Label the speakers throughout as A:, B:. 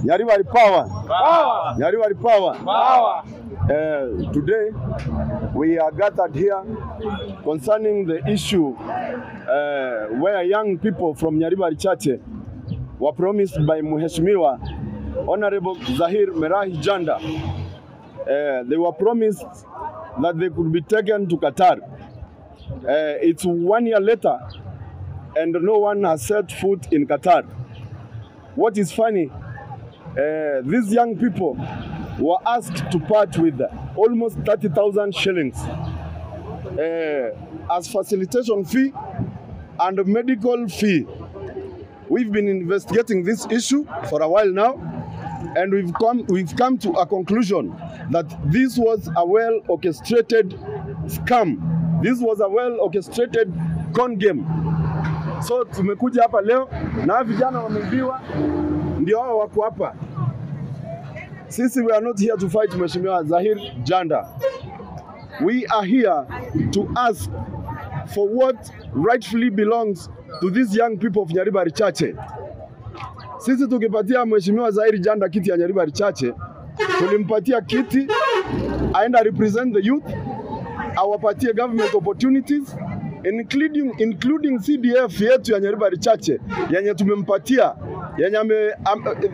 A: Nyaribari power. Power. Nyaribari power. Power. Today we are gathered here concerning the issue where young people from Nyaribari Chache were promised by Mheshimiwa Honorable Zaheer Merahi Janda. They were promised that they could be taken to Qatar. It's 1 year later and no one has set foot in Qatar. What is funny, these young people were asked to part with almost 30,000 shillings as facilitation fee and medical fee. We've been investigating this issue for a while now, and we've come to a conclusion that this was a well-orchestrated scam. This was a well-orchestrated con game. So tumekuja hapa leo na vijana wameibiwa, ndio hao wako hapa. Sisi we are not here to fight Mheshimiwa Zaheer Janda. We are here to ask for what rightfully belongs to these young people of Nyaribari Chache. Sisi tukipatia Mheshimiwa Zaheer Janda kiti ya Nyaribari Chache, tulimpatia kiti aenda represent the youth, awapatie government opportunities, including CDF yetu ya Nyaribari Chache yenye tumempatia, yenye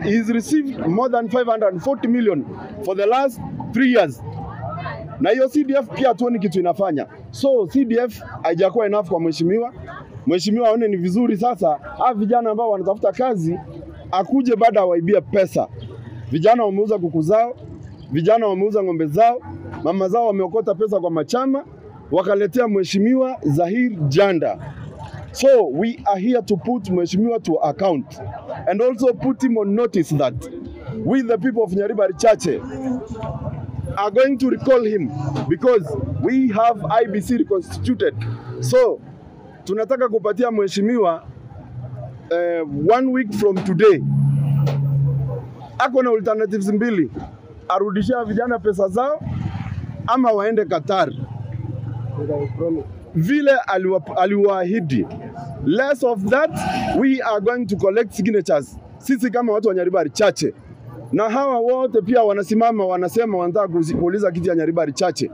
A: he's received more than 540 million for the last 3 years. Na hiyo CDF pia hatuoni kitu inafanya. So CDF haijakuwa enough kwa mheshimiwa. Mheshimiwa aone ni vizuri sasa hawa vijana ambao wanatafuta kazi akuje baada waibia pesa. Vijana wameuza kuku zao, vijana wameuza ng'ombe zao, mama zao wameokota pesa kwa machama, wakaletea Mheshimiwa Zaheer Janda. So we are here to put Mheshimiwa to account and also put him on notice that we the people of Nyaribari Chache are going to recall him because we have IBC reconstituted. So tunataka kupatia Mheshimiwa 1 week from today. Ako na alternatives mbili: arudishia vijana pesa zao ama waende Qatar vile aliwaahidi. Less of that, we are going to collect signatures. Sisi kama watu wa Nyaribari Chache, na hawa wote pia wanasimama wanasema wanataka kuuliza kiti ya Nyaribari Chache.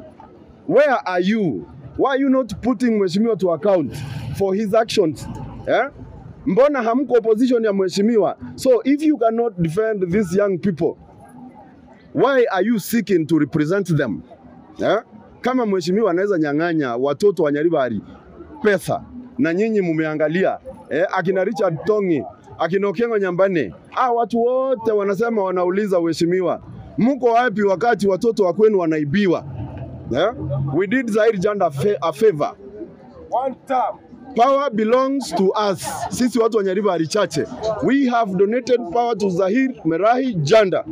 A: Where are you? Why are you not putting Mheshimiwa to account for his actions? Eh? Mbona hamko opposition ya Mheshimiwa? So if you cannot defend these young people, why are you seeking to represent them? Eh? Kama Mheshimiwa anaweza nyang'anya watoto wa Nyaribari pesa na nyinyi mumeangalia, akina Richard Tongi, akina Okengo Nyambane, watu wote wanasema wanauliza Mheshimiwa, mko wapi wakati watoto wa kwenu wanaibiwa? We did Zaheer Janda a favor.
B: One time.
A: Power belongs to us. Sisi watu wa Nyaribari Chache, we have donated power to Zaheer Merahi Janda.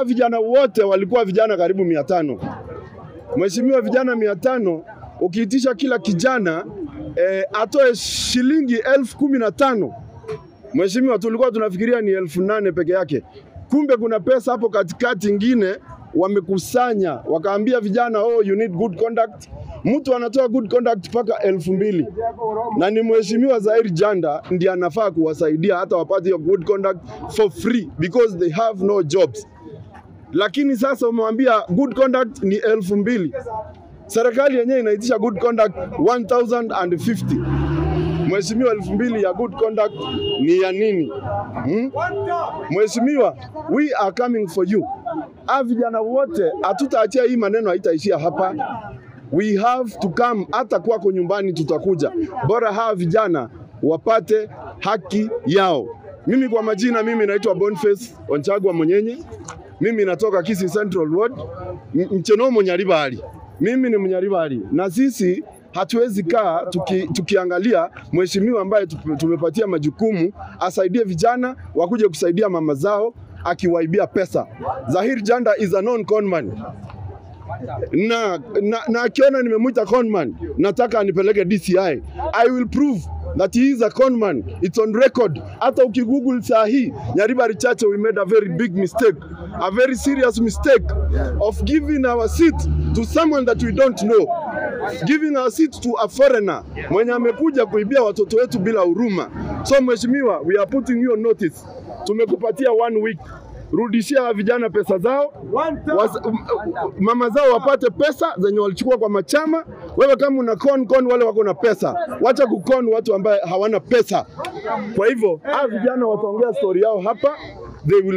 A: Vijana wote walikuwa vijana karibu 500. Mheshimiwa, vijana 500, ukiitisha kila kijana atoe shilingi 15,000. Mheshimiwa, tulikuwa tunafikiria ni 8,000 peke yake. Kumbe kuna pesa hapo katikati ingine wamekusanya, wakaambia vijana, oh, you need good conduct. Mtu anatoa good conduct paka 2,000. Na ni Mheshimiwa Zaheer Janda ndiye anafaa kuwasaidia hata wapate hiyo good conduct for free because they have no jobs. Lakini sasa umewambia good conduct ni 2,000. Serikali yenyewe inaitisha good conduct 1,050. Mheshimiwa, 2,000 ya good conduct ni ya nini? Mheshimiwa, we are coming for you. Vijana wote hatutaachia hii maneno, haitaishia hapa. We have to come, hata kwako nyumbani tutakuja. Bora hawa vijana wapate haki yao. Mimi kwa majina, mimi naitwa Boniface Onchagwa Monyenye. Mimi natoka Kisii Central Ward, Mchenomo Nyaribari. Mimi ni Mnyaribari. Na sisi hatuwezi kaa tukiangalia mheshimiwa ambaye tumepatia majukumu asaidie vijana wakuje kusaidia mama zao akiwaibia pesa. Zaheer Janda is a known conman. Na akiona nimemuita conman, nataka anipeleke DCI. I will prove that he is a conman. It's on record. Hata ukigoogle saa hii, Nyaribari Chache, we made a very big mistake, a very serious mistake of giving our seat to someone that we don't know. Giving our seat to a foreigner mwenye amekuja kuibia watoto wetu bila huruma. So mheshimiwa, we are putting you on notice. Tumekupatia one week. Rudishia hawa vijana pesa zao, mama zao wapate pesa zenye walichukua kwa machama. Wewe kama una con con wale wako na pesa, wacha kukon watu ambaye hawana pesa. Kwa hivyo hawa vijana wataongea story yao hapa, they will